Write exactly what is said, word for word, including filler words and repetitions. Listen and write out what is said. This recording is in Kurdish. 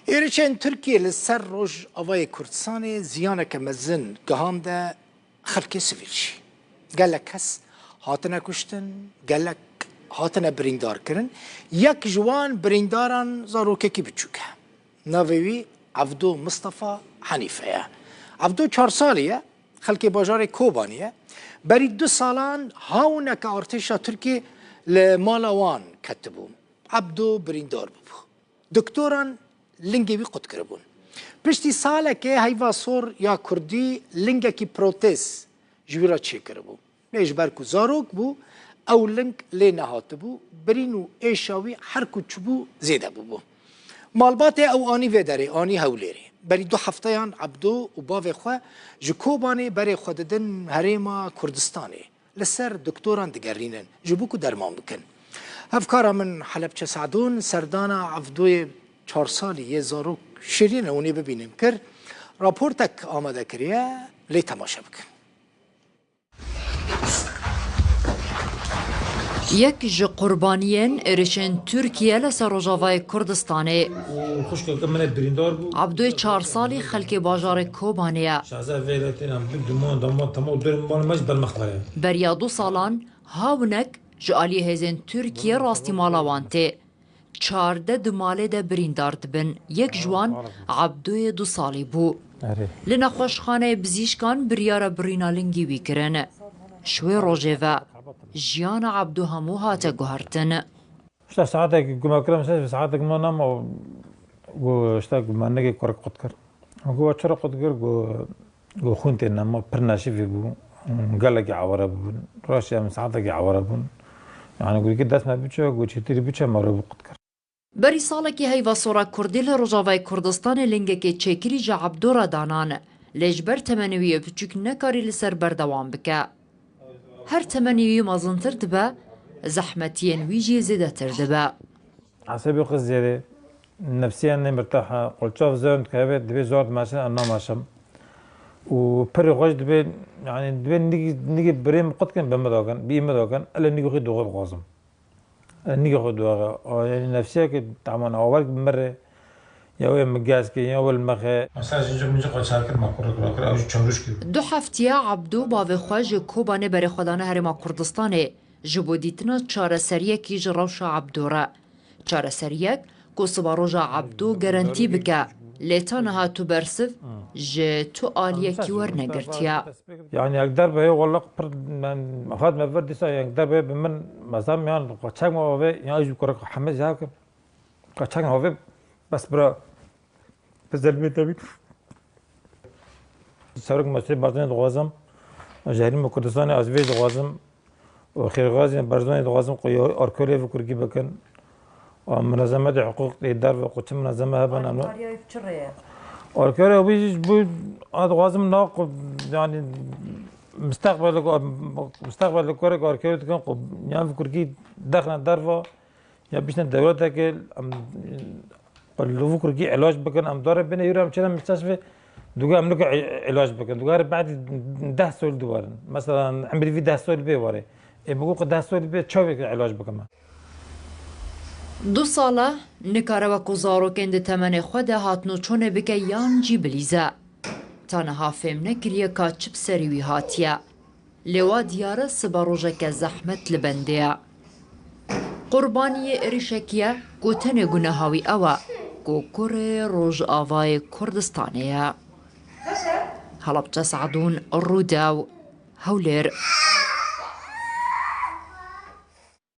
Êrişên Tirkiyê li ser Rojavayê Kurdistanê ziyaneke mezin gihande xelkê sivîl jî. Gelek kes hatine kuştin, gelek hatine birîndarkirin. Yek ji wan birîndaran zarokekî biçûk e. Navê wî Evdo Mistefa Henîfe ye. Evdo çar salî ye, xelkê bajarê Kobanê ye. Berî du salan hawineke artêşa Tirkiyê li mala wan ketibû. Evdo birîndar bûbû. Doktoran lingê wî qut kiribûn. Piştî salekê heyva sor ya kurdî lingekî protez ji wî re çêkiribû. Lê ji ber ku zarok bû, ew ling lê nehatibû, birîn û êşa wî her ku çûbû zêde bûbû. Malbatê ew anî vê derê, anî Hewlêrê. Berî du hefteyan Ebdo û bavê xwe ji Kobanê berê xwe didin herêma Kurdistanê. Li ser doktoran digerînin ji bo ku derman bikin. Hevkara min Helebçe Sadûn serdana Evdoyê çar salî yê zarok Şirîne hûnê bibînin kir. Raportek amade kiriye, lê temaşe bikin. Yek ji qurbaniyên êrişên Tirkiye li ser Rojavayê Kurdistanê. Û xwişkeke min e birîndar bû. Abdûyê çar salî xelkê bajarê Kobanê ye. Şaza vêletên em bin duman daman tamam dörüm mal me ji ber mexwere. Beriya du salan hawinek ji aliyê hêzên Tirkiye rastî mala wan tê. Çardeh di malê de birîndar dibin. Yek ji wan Ebdûyê du salî bû. Erê. Li nexweşxaneyê bizîşkan biryara birîna lingî wî kirin. Ji wê rojê ve jiyana Ebdû hemû hate guhertin. Îşte saetek ku me kir, mesela saetek me nema, û, û, îşte ku me nigê kurek qut kir. Û ku we çira qut kir, ku, ku xwîn tê nema, pir neşîfî bû. Gelekî aware bûn. Rastî em saetekî aware bûn. Yani ku dest me biçe, ku çêtirî biçe, me re bû qut kir. Berî salekî heyva sora Kurdî li Rojavayê Kurdistanê lingekê çêkirî ji Ebdû re danan. Lê ji ber temenê wî yê biçûk nekarî li ser berdewam bike. Her temenê wî mezintir dibe, zehmetiyên wî jî zêdetir dibe. Esebî xwe zêde, nefsiya nê mirtah e, qulçav zewm dike, divê zor dimeşin, em namaşim. Û pirî xwe jî divê, yani divê nigî, nigî birê min qut kin, bi min dakin, bi min dakin, elê nigî xwe dixwe dixwazim. Nigê xwe dixwe. O, yani nefsiyeke, tamam, awar bi min re, ya wê min gaz ke, ya wê li min xe. Mesela, ji min ji xwe çar kir, ma kurre kurre kir, ew jî çarûş kir. Du heftiya Abdû bavê xwe ji Kobanê berê xwe dane Herêma Kurdistanê, ji bo dîtina çareseriyekî ji rewşa Abdû re. Çareseriyek ku siba roja Abdû garantî bike, lê ta niha tu bersiv ji tu aliyekî wernegirtiye. Yani yek derbe ye, wallak pir, men, hat me vir dîsa yek derbe ye bi min, mesela, yan, çek me ave, ya, ji kurek hemê zehkem. Çek me ave, bes bira, bi zelmê te bî. Serok Mesûd Barzanî dixwazim, ji herêma Kurdistanê ez vê dixwazim. Û Xêrxwazên Barzanî dixwazim ku ya arkeolojî vê kurkî bikin. Û munezemetê hiqûq ê derve ku çi munezeme hebin, em Alîkariyê ew çi rê ye? Alîkariya wî jî ji bo, a dixwazim na ku, yani, mustaqbel ku, mustaqbel ku arkeolojî dikin ku yan vê kurkî dexne derve, ya bişne dewleteke, em, li vê kurkî îlac bikin, em dore bêne, yû em çêne mistesvê, duga em niko î-, îlac bikin. Duga re badî deh sol dî werin. Mesela, emrî vî deh sol bê were. Ê, min got, deh sol bê, çawa îlac bikim? Du sal e, nikare wekû zarokên di temenê xwe de hatinoçûnê bike yan jî bilîze. Ta niha fêm nekiriye ka çi bi serî wî hatiye. Lê wa diyar e sibe rojeke zehmet li bendê ye. Qurbaniyê êrişekî ye ku tenê guneha wî ew e ku kurê Rojavayê Kurdistanê ye. Helebçe Sadûn, Rûdaw, Hewlêr.